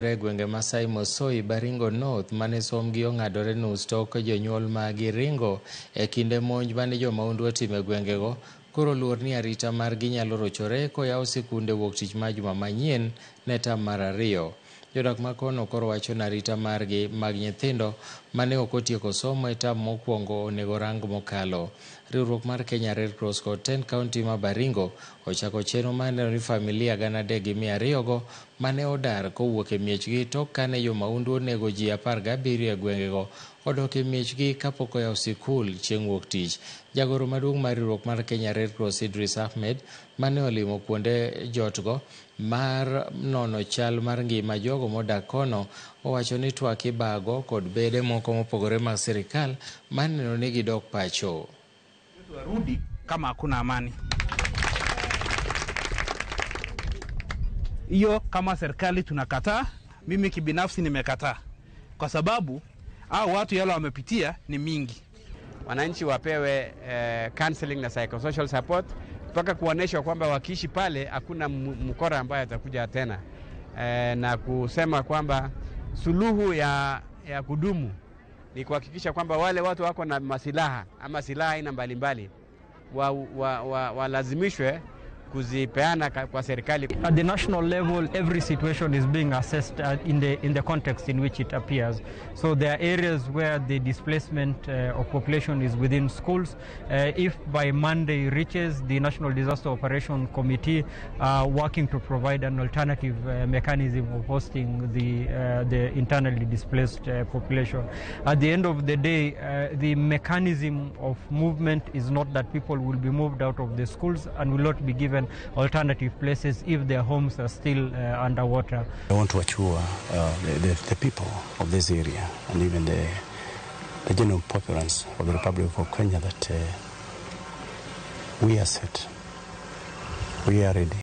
E gwenge ma Saimosoi, Baringo North mane sombgi ong'adore nus tok jonyuol magi ringo e kinde monj mane jomaundu otimo e gwengego koro luor ni arita margi nyalo rochore koyaw sikunde wuok tich ma juma manyien ne tam mar ariyo. Jodak ma kono koro wacho ni arita margi mag nyithindo mane ok otieko somo e tam mokwongo onego rang mokalo. Riwruok mar Kenya Red Cross kod 10 kaunti ma Baringo ochako chenro mar neno ni familia 3200 go mane odar kowuok e miechgi tok kane jomaundu onego ji 17 e gwengego odok e miechgi kapok oyaw sikul chieng' wuok tich. Jagoro maduong' mar riwruok mar Kenya Red Cross Idris Ahmed mane olimo kuonde jotgo mar nono chal mar ngima jogo modak kono owacho ni twak ibago kod bede moko mopogore mag sirikal mar neno ni gidok pacho. Warudi kama hakuna amani. Hiyo kama serikali tunakataa, mimi kibinafsi nimekataa kwa sababu hao watu yale wamepitia ni mingi. Wananchi wapewe counseling na psychosocial support mpaka kuonyeshwa kwamba wakiishi pale hakuna mkora ambaye atakuja tena, na kusema kwamba suluhu ya kudumu ni kuhakikisha kwamba wale watu wako na masilaha ama silaha aina mbalimbali walazimishwe kuzipeana kwa serikali. At the national level, every situation is being assessed in the context in which it appears. So there are areas where the displacement of population is within schools. If by Monday reaches, the National Disaster Operation Committee are working to provide an alternative mechanism of hosting the internally displaced population. At the end of the day, the mechanism of movement is not that people will be moved out of the schools and will not be given alternative places if their homes are still underwater. I want to assure the people of this area and even the general populace of the Republic of Kenya that we are set, we are ready.